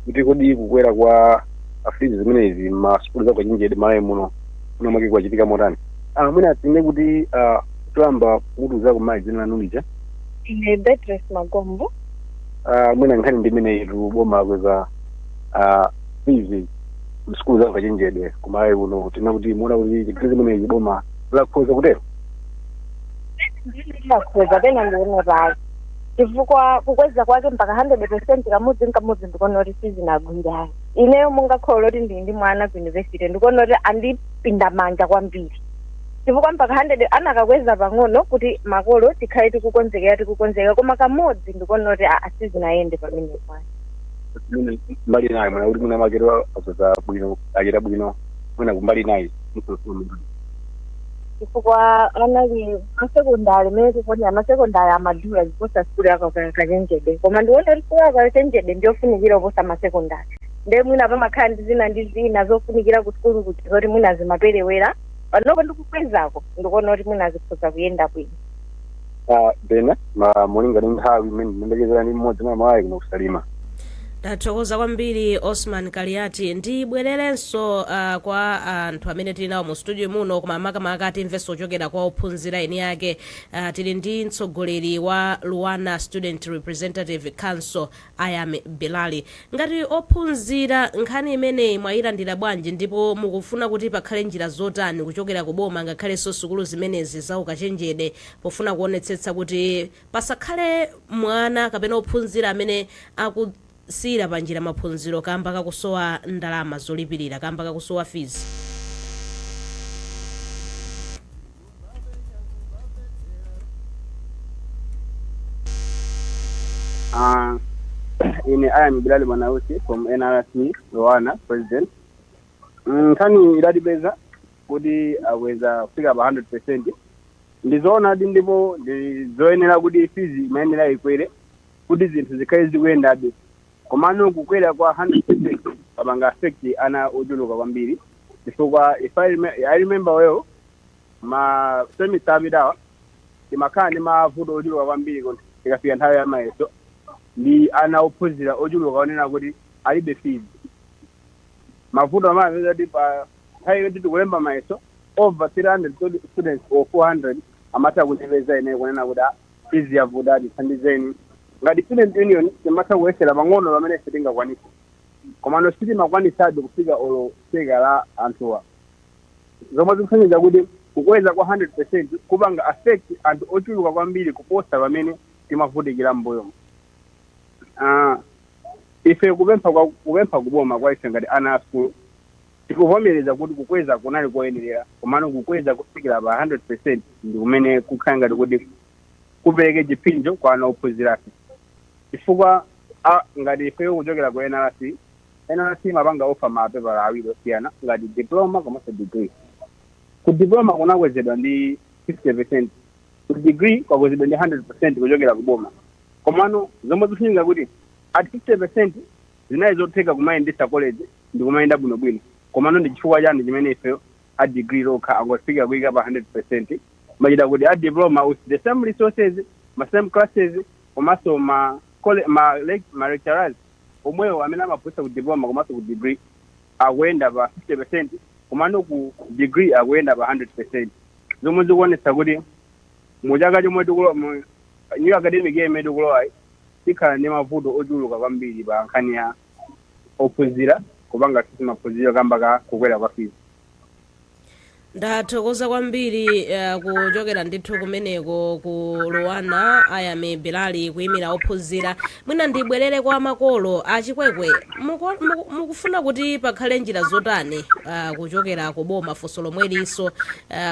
kuti kodi kukwera kwa fees zimenezi masukulu za ukachenjede Malawi muno muno mwake kwachitika motani? Mwina tine kuti toyamba kutiuza kumayi dzina lanu lija. Ine Beatrice Magombo. Mwina nkhani ndi imeneyi tu, boma lakweza fees Msukulu za ukachenjedwe kuMalawi kuno, tina kuti muona kuti chiganizo chimenechi boma lakhoza kutero? Lakhoza pena ndione pake, chifukwa kukweza kwake mpaka 100% kamodzi nkamodzi, ndikuona kuti sizinagwirayo. Ineyo monga kholo loti ndili ndi mwana ku university, ndikuona kuti andipinda manja kwambiri, chifukwa mpaka 100 anakakweza pang'ono kuti makolo tikhale tikukonzekera, tikukonzekera, koma kamodzi ndikuona kuti aa, sizinayende pamenepo. Mwina mbali naye mwina kuti mwina makero azoza bwino, achita bwino, mwina kumbali naye. Chifukwa anali masekondari, mene tikuonera masekondari amadula kuposa sukulu yakachenjede, koma ndikuona kuti sukulu yakachenjede ndiyofunikira kuposa masekondari. Nde mwina pamakhala ndi zina ndi zina zofunikira ku sukulu kuti zoti mwina zimaperewera. Panopo ndikukwezako, ndikuona kuti mwina zikhoza kuyenda bwino. Ah, bena ma mulinga ndi nthawi imene ndimachezera ndi mmodzi mwa amayi kuno kuSalima. Tathokoza kwambiri, Osman Kaliati. Ndibwererenso kwa anthu amene tili nawo mu studio muno, koma makamaka timvenso kuchokera kwa ophunzira eni ake. Tili ndi mtsogoleri wa LUANAR Student Representative Council, Ayam Bilali. Ngati ophunzira, nkhani imeneyi mwayilandira bwanji, ndipo mukufuna kuti pakhale njira zotani kuchokera ku boma ngakhalenso sukulu zimenezi za ukachenjede, pofuna kuonetsetsa kuti pasakhale mwana kapena ophunzira amene akusiyira panjira maphunziro kamba kakusowa ndalama zolipirira, kamba kakusowa fees? Ine I am Bilali Mwanausi from NRC LUANAR president. Nkhani idatipeza kuti akweza kufika pa 100%, ndizoonadi ndipo ndizoyenera kuti fees imayenera ikwere kuti zinthu zikhale zikuyendabe. Komano kukwera kwa 100% papanga affect ana ochuluka kwambiri, chifukwa if I remember well, ma semester apitawa timakhala ndi mavuto ochuluka kwambiri kuti tikafika nthawi ya mayeso ndi ana ophunzira ochuluka onena kuti alibe fees. Mavuto amapeza kuti pa nthawi yoti tikulemba mayeso, over 300 students or 400 amatha kundipeza ine kunena kuti, "Ah, fees yavuta, tithandizeni." Ngati student union timatha kuyesera pang'ono pamene ife tingakwanise, komano sitimakwanisabe kufika olo theka la anthuwa, zomwe zikusonyeza kuti kukweza kwa 100% kupanga affect anthu ochuluka kwambiri kuposa pamene timavutikira m'mbuyomo. Ife kupempha kuboma kwa ife ngati ana a skulu, tikuvomereza kuti kukweza kunali koyenerera, komano kukweza kufikira pa 100% ndi kumene kukhala ngati kuti kupereke chipsinjo kwa ana ophunzirafe, chifukwa ngati ifeyo kuchokera ku NRC, NRC imapanga offer mapepala awiri osiyana ngati diploma komanso degree. Ku diploma kunakwezedwa ndi 50%, ku degree kwakwezedwa ndi 100% kuchokera ku boma. Komano zomwe zikufunika kuti at 50% zinali zotheka kumayendesa college ndi kumayenda bwinobwino. Komano ndi chifukwa chani chimene ifeyo a degree lokha angofika kuyika pa 100%, machita kuti a diploma with the same resources, ma same classes, komanso ma lecturers omwewo amene amaphunzitsa ku diploma komanso ku degree akuyenda pa 50%, komano ku degree akuyenda pa 100%, zomwe zikuonetsa kuti mu chaka chomwe tikulo mu new academic year imene tikulowayi tikhala ndi mavuto ochuluka kwambiri pa nkhani ya ophunzira kupanga sisi maphunziro kamba ka kukwera kwa fees. Ndathokoza kwambiri kuchokera ndithu kumeneko ku LUANAR, Ayami Bilali kuyimira ophunzira. Mwina ndibwerere kwa makolo achikwekwe. Mukufuna kuti pakhale njira zotani kuchokera ku boma, funso lomwelinso,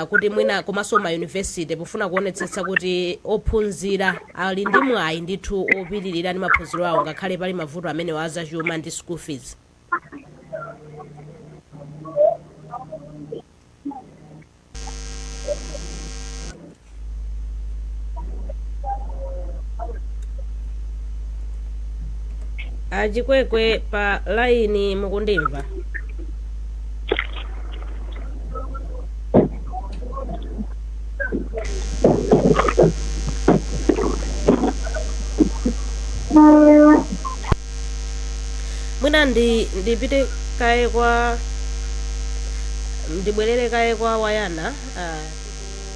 kuti mwina komanso ma university, pofuna kuonetsetsa kuti ophunzira ali ndi mwayi ndithu opitirira ndi maphunziro awo ngakhale pali mavuto amenewa azachuma ndi school fees? Achikwekwe pa laini, mukundimva? Mwina ndipite kaye kwa, ndibwerere kaye kwa Wayana.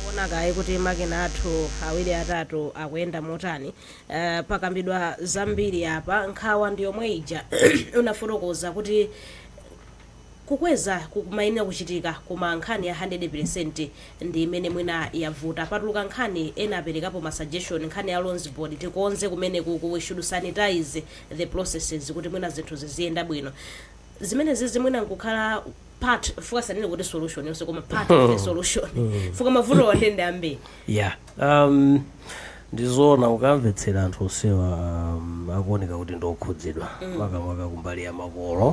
Tikuona kaye kuti makina athu awiri atatu akuyenda motani. Pakambidwa zambiri apa. Nkhawa ndi yomwe ija unafotokoza kuti Kukweza kumayenera kuchitika, koma nkhani ya 100% ndi imene mwina yavuta. Patuluka nkhani, ena aperekapo ma suggestion, nkhani ya Loans Board, tikonze kumene kuku, we should sanitize the processes kuti mwina zinthu ziziyenda bwino. Zimene zizi mwina nkukhala part, fuka sanene kuti solution yonse, koma part of the solution, fuka mavuto onene ambiri. Yeah, ndizoona, ukamvetsera anthu onsewa akuoneka kuti ndokhudzidwa, makamaka kumbali ya makolo,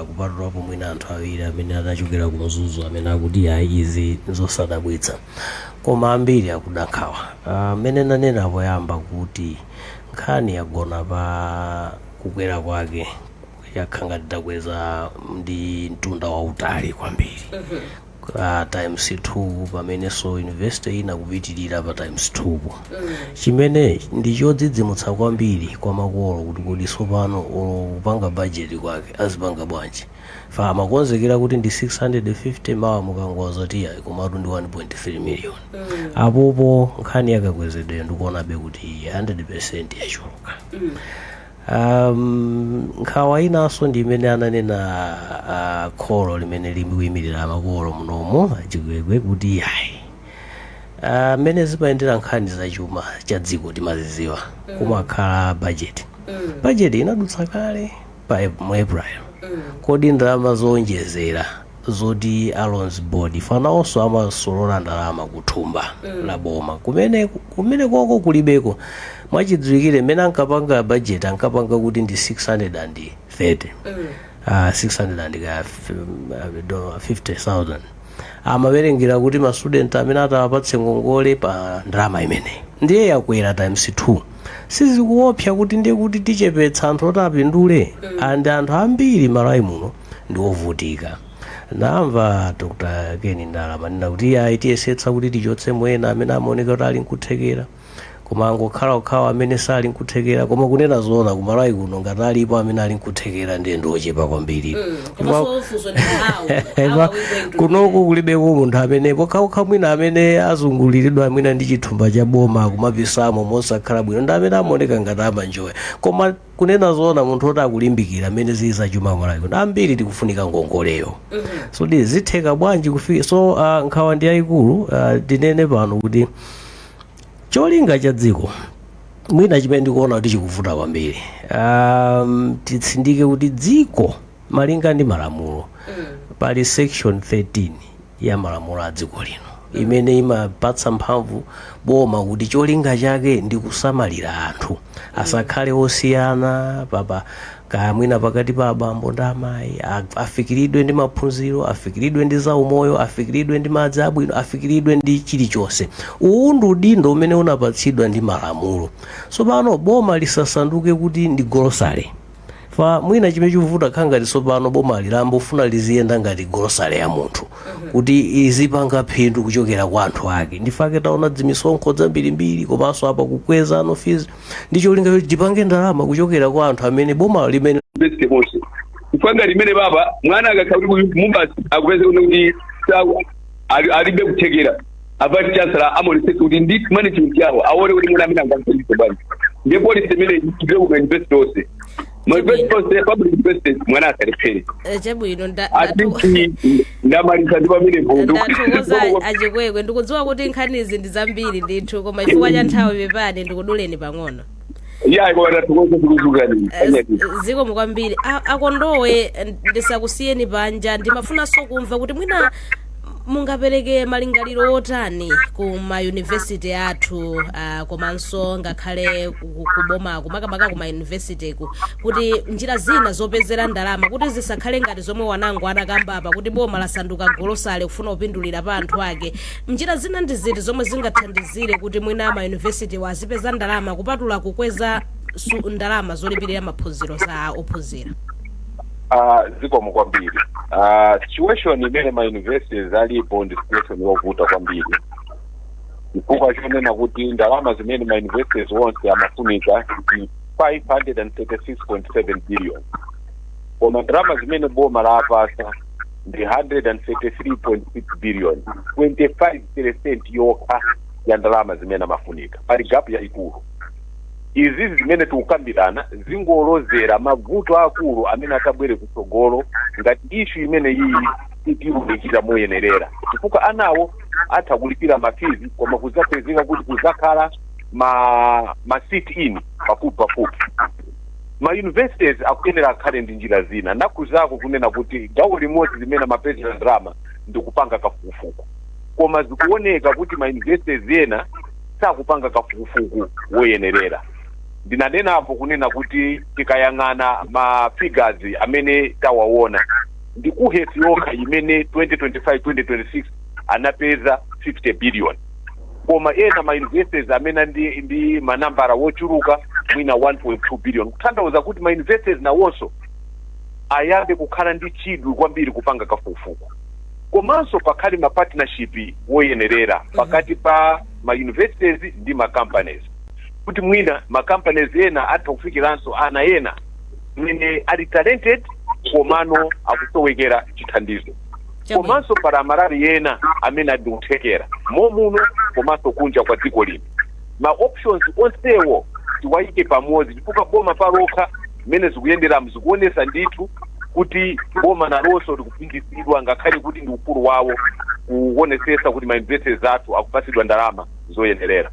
kupatulapo mwina anthu awiri amene anachokera ku Mzuzu amene akuti ayi, izi nzosadabwitsa, koma ambiri akudankhawa. Mmene nanena poyamba kuti nkhani yagona pa kukwera kwake, yakhala ngati takweza ndi mtunda wautali kwambiri, times 2, pamenenso university ina kupitirira pa times 2 po, chimene ndi chodzidzimutsa kwambiri kwa makolo kuti kodi tsopano kupanga budget kwake azipanga bwanji? Fa amakonzekera kuti ndi 650, mawa mukangoza ti ayi, komatu ndi 1.3 million. Apopo nkhani yakakwezedwe ndikuonabe kuti 100% yachuluka. Nkhawa inanso ndi imene ananena kholo limene likuyimirira makolo munomu, Achikwekwe, kuti ayi, mmene zimayendera nkhani zachuma cha dziko timaziziwa, kumakhala budget. Budget inadutsa kale pa mu April. Kodi ndalama zowonjezera zoti a Loans Board fanawonso amasolola ndalama kuthumba la boma, kumene koko kulibeko? Mwachidziwikire, mmene ankapanga budget ankapanga kuti ndi 630, 650,000, amawerengera kuti ma student amene atawapatse ngongole pa ndalama imeneyi, ndiye yakwera times 2. Sizikuopsa kuti ndiye kuti tichepetsa anthu oti apindule? And anthu ambiri Malawi muno ndi ovutika. Ndamva Dr Ken Ndala manena kuti ayi, tiyesetsa kuti tichotse mwena amene amaoneka kuti ali nkuthekera, koma angokhala okhawa amene sali nkuthekera. Koma kunena zoona, kumalawi kuno ngati alipo amene ali nkuthekera, ndiye ndiochepa kwambiri. Komanso funso ndi how are we going to Kunoku kulibeko munthu amene, pokhapokha mwina amene azunguliridwa mwina ndi chithumba cha boma kumapisamo mosakhala bwino, ndi amene amaoneka ngati amanjoya. Koma kunena zoona, munthu oti akulimbikira amene zili zachuma Malawi kuno, ambiri tikufunika ngongoleyo. So di zitheka bwanji kufika? So nkhawa ndi yayikulu. Tinene pano kuti cholinga cha dziko mwina chimene ndikuona kuti chikuvuta kwambiri, titsindike kuti dziko malinga ndi malamulo, pali section 13 ya malamulo a dziko lino imene imapatsa mphamvu boma kuti cholinga chake ndi kusamalira anthu, asakhale osiyana papa kaya mwina pakati pa abambo ndi amayi, afikiridwe ndi maphunziro, afikiridwe ndi zaumoyo, afikiridwe ndi madzi abwino, afikiridwe ndi chilichonse. Uwu ndi udindo umene unapatsidwa ndi malamulo. Tsopano boma lisasanduke kuti ndi golosale. Fa mwina chimene chikuvuta, khala ngati tsopano boma lilambofuna liziyenda ngati golosale ya munthu, kuti izipanga phindu kuchokera kwa anthu ake. Ndifake taona dzimisonkho zambirimbiri, komanso apa kukweza ano fees ndi cholinga choti tipange ndalama kuchokera kwa anthu amene boma limene University monse, kupanga limene baba mwana akakhala kuti mumbasi akupeza kuti alibe kuthekera, a vice chancellor amaonetsetsa kuti ndi management yawo aone kuti mwana amene angamthandize bwanji. Ndiye policy imene ipite ku university onse, ma university onse, public universities, mwana asalephere. Chabwino. Atiki ndamaliza ndi pamenepo. Ndathokoza, Achikwekwe. Ndikudziwa kuti nkhanizi ndi zambiri ndithu, koma chifukwa cha nthawi, pepani, ndikuduleni pang'ono. Ya, koma ndathokoza zikuzukani. Zikomo kwambiri. Akondowe, ndisakusiyeni panja, ndimafunanso kumva kuti mwina mungapereke malingaliro otani ku mayunivesiti athu, komanso ngakhale kubomako, makamaka ku mayunivesiti ku, kuti njira zina zopezera ndalama, kuti zisakhale ngati zomwe wanango anakamba apa kuti boma lasanduka golosale kufuna kupindulira pa anthu ake. Njira zina ndi ziti zomwe zingathandizire kuti mwina mayunivesiti wazipeza ndalama, kupatula kukweza ndalama zolipirira maphunziro za ophunzira? Zikomo kwambiri. Situation imene ma universities alipo ndi situation yovuta kwambiri, chifukwa chonena kuti ndalama zimene ma universities onse amafunika ndi 536.7 billion, koma ndalama zimene boma lapasa ndi 133.6 billion, 25% yokha ya ndalama zimene amafunika. Pali gap yayikulu. Izizi zimene tikukambirana zingolozera mavuto akulu amene atabwere kutsogolo ngati issue imene iyi itiwunikira moyenerera, chifukwa anawo atha kulipira ma fees, koma kuzapezeka kuti kuzakhala ma sit in pafupi pafupi. Ma universities akuyenera akhale ndi njira zina. Ndakuzako kunena kuti gawo limodzi limene amapezera ndalama ndi kupanga kafukufuku, koma zikuoneka kuti ma universities ena sakupanga kafukufuku woyenerera. Ndinanenapo kunena kuti tikayang'ana ma figures amene tawaona, ndi KUHeS yokha imene 2025 2026 anapeza 50 billion, koma ena ma universities amene ndi manambara wochuluka mwina 1.2 billion, kutanthauza kuti ma universities nawonso ayambe kukhala ndi chidwi kwambiri kupanga kafukufuku. Komanso pakhale ma partnership woyenerera pakati pa ma universities ndi ma companies, kuti mwina ma companies ena atha kufikiranso ana ena amene ali talented komano akusowekera chithandizo. Komanso pala Amalawi ena amene ali kuthekera momuno komanso kunja kwa dziko lino. Ma options onsewo tiwayike pamodzi, chifukwa boma palokha mmene zikuyenderamu zikuonesa ndithu kuti boma nalonso likupingisidwa, ngakhale kuti ndi ufulu wawo kuonesesa kuti ma universities athu akupasidwa ndalama zoyenerera.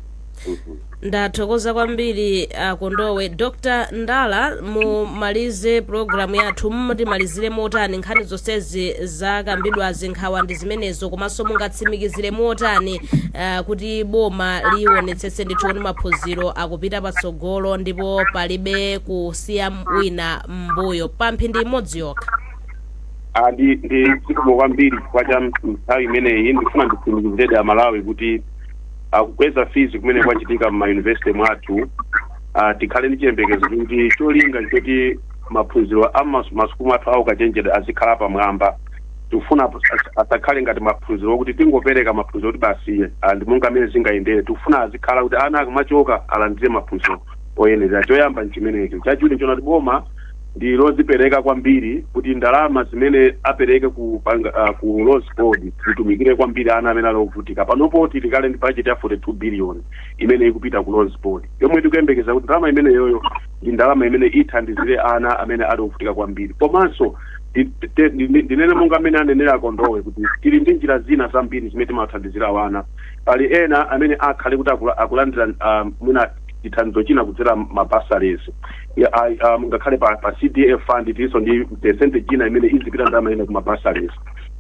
Ndathokoza kwambiri, Kondowe. Dr Ndala, mumalize programu yathu. Mutimalizire motani nkhani zonsezi zakambidwazi? Nkhawa ndi zimenezo, komanso mungatsimikizire motani kuti boma liwonetsetse ndithu kuti maphunziro akupita patsogolo ndipo palibe kusiya wina m'mbuyo, pa mphindi imodzi yokha? Ah, ndi zikomo kwambiri chifukwa cha nthawi imeneyi. Ndifuna nditsimikiziredi Amalawi kuti akukweza fees kumene kwachitika m'ma university mwathu, tikhale ndi chiyembekezo kuti cholinga choti maphunziro a masukulu mwathu a ukachenjede azikhala pamwamba. Tikufuna asakhale ngati maphunziro okuti tingopereka maphunziro kuti basi, ndi monga amene zingayendere. Tikufuna azikhala kuti ana akamachoka alandire maphunziro oyenerera. Choyamba nchimenecho. Chachiwiri nchona kuti boma ndi lozipereka kwambiri kuti ndalama zimene apereke ku Loans Board zitumikire kwambiri ana amene ali ovutika. Panopo tili kale ndi budget ya 42 billion imene ikupita ku Loans Board, yomwe tikuyembekeza kuti ndalama imeneyoyo ndi ndalama imene ithandizire ana amene ali ovutika kwambiri. Komanso ndinene monga amene anenera Kondowe kuti tili ndi njira zina zambiri zimene timathandizira ana. Pali ena amene akhale kuti akulandira mwina chithandizo china kudzera ma bursaries, ngakhale pa CDF fund tilinso ndi percentage ina imene izipita ndalama ina kuma bursaries.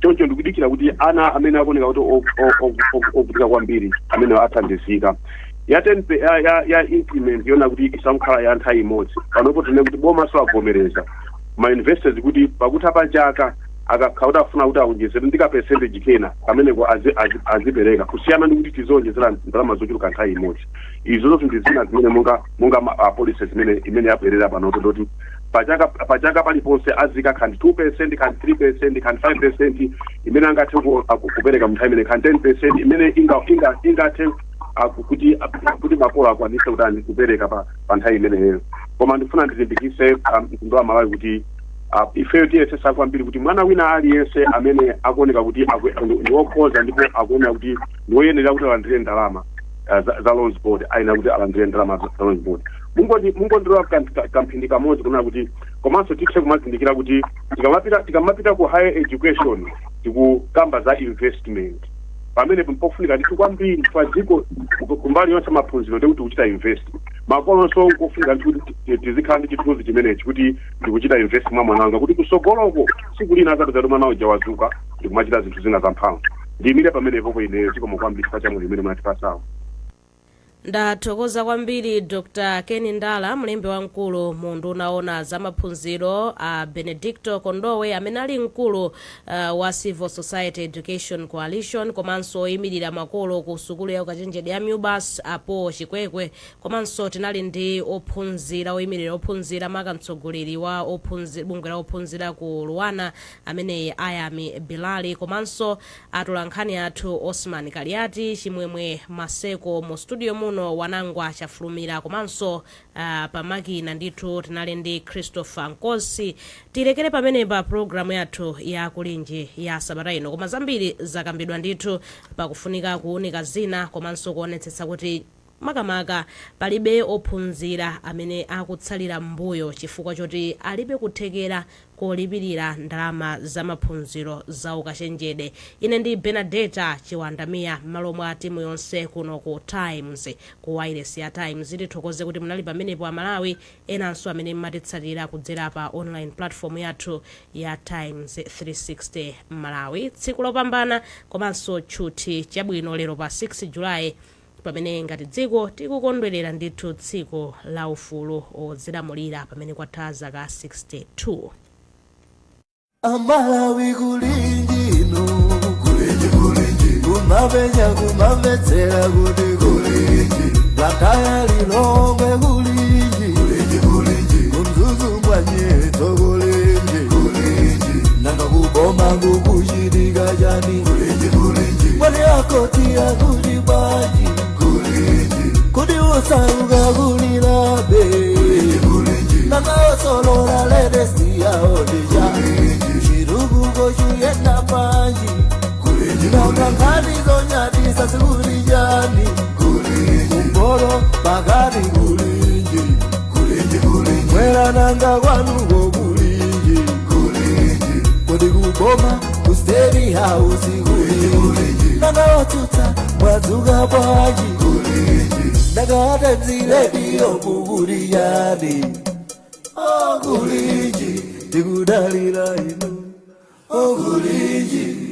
Choncho ndikudikira kuti ana amene akuoneka kuti ovutika kwambiri amene athandizika. Ya 10 ya increment yona kuti isamkhala ya nthawi imodzi, panopo tinene kuti boma avomereza ma universities kuti pakutha pa chaka akakhala kuti afuna kuti aonjezere ndi ka percentage kena kameneko azipereka, kusiyana ndi kuti tizionjezera ndalama zochuluka nthawi imodzi. Izo zonse ndi zina zimene monga policy zimene imene yabwerera panopo, ndoti pachaka paliponse azika khandi 2%, khandi 3%, khandi 5% imene angathe kupereka mnthawi imene, khandi 10% imene ingathe kuti makolo akwanise kutani, kupereka pa nthawi imeneyo. Koma ndifuna ndilimbikise mtundu wa Malawi kuti ifeyo tiyesesa kwambiri kuti mwana wina aliyense amene akuoneka kuti ndi wokhoza ndipo akuoneka kuti ndi woyenera kuti alandire ndalama za Loans Board, ayenera kuti alandire ndalama za Loans Board. Mungondilowa kamphindi kamodzi kunena kuti komanso tithe kumazindikira kuti tikamapita ku higher education tikukamba za investment. Pamene pofunika ndithu kwambiri pa dziko kumbali yonse maphunziro ndikuti tikuchita invest. Makolonso nkofunika ndithu kuti tizikhala ndi chithunzi chimenechi kuti ndikuchita invest mwa mwana wanga kuti kusogoloko tsiku lina azapeza kuti mwana uja wazuka ndikumachita zinthu zina zamphamvu. Ndiyimire pamenepo ineyo. Zikomo kwambiri chifukwa cha mwayi umene munatipasawo. Ndathokoza kwambiri, Dr Ken Ndala, mlembi wamkulu mu unduna owona za maphunziro, a Benedicto Kondowe amene ali mkulu wa Civil Society Education Coalition komanso oyimirira makolo ku sukulu ya ukachenjede ya MUBAS, apo Chikwekwe, komanso tinali ndi ophunzira, oyimirira ophunzira, maka mtsogoleri wa bungwe la ophunzira ku LUANAR ameneyi Ayami Bilali, komanso atolankhani athu Osman Kaliati, Chimwemwe Maseko, mu studio muno Wanangwa Chafulumira, komanso pamakina ndithu tinali ndi Christopher Nkosi. Tilekere pamenepa programu yathu ya Kulinji ya sabata ino, koma zambiri zakambidwa ndithu pakufunika kuunika zina komanso kuonetsetsa kuti Makamaka palibe ophunzira amene akutsalira m'mbuyo chifukwa choti alibe kuthekera kolipirira ndalama za maphunziro za ukachenjede. Ine ndi Benadeta Chiwandamiya, m'malo mwa timu yonse kuno ku Times, ku wireless ya Times, tithokoze kuti munali pamenepo. Amalawi enanso amene mmatitsatira kudzera pa online platform yathu ya Times 360 Malawi, tsiku lopambana komanso tchuthi chabwino lero pa 6 Julayi, pamene ngati dziko tikukondwerera ndithu tsiku la ufulu odzilamulira, pamene kwatha zaka 62. Amalawi, kulinjino, kulinji, kulinji, kumapenya, kumamvetsera kuti kulinji, Blantyre, Lilongwe, kulinji, kulinji, kulinji, kuMzuzu, Mwanyetso, kulinji, kulinji, nanga kuboma kukuchitika chani? Kulinji, kulinji, mwani akoti akuti bwanji? Kulinji, kuti usauka kulilabe? Kulinji, nanga osolola latest yaodija chirukuko chuyenda panji? Nanga nkhani zonyadisa zikuli chani? Kumporo, pakati, kulinji, mwera, nanga kwanuko kulinji? Kodi kuboma, ku State House, kulinji? Nanga otsutsa mwadzuka bwanji? Nanga Times Radio kukuli chani? Okulinji, tikudalira inu, okulinji.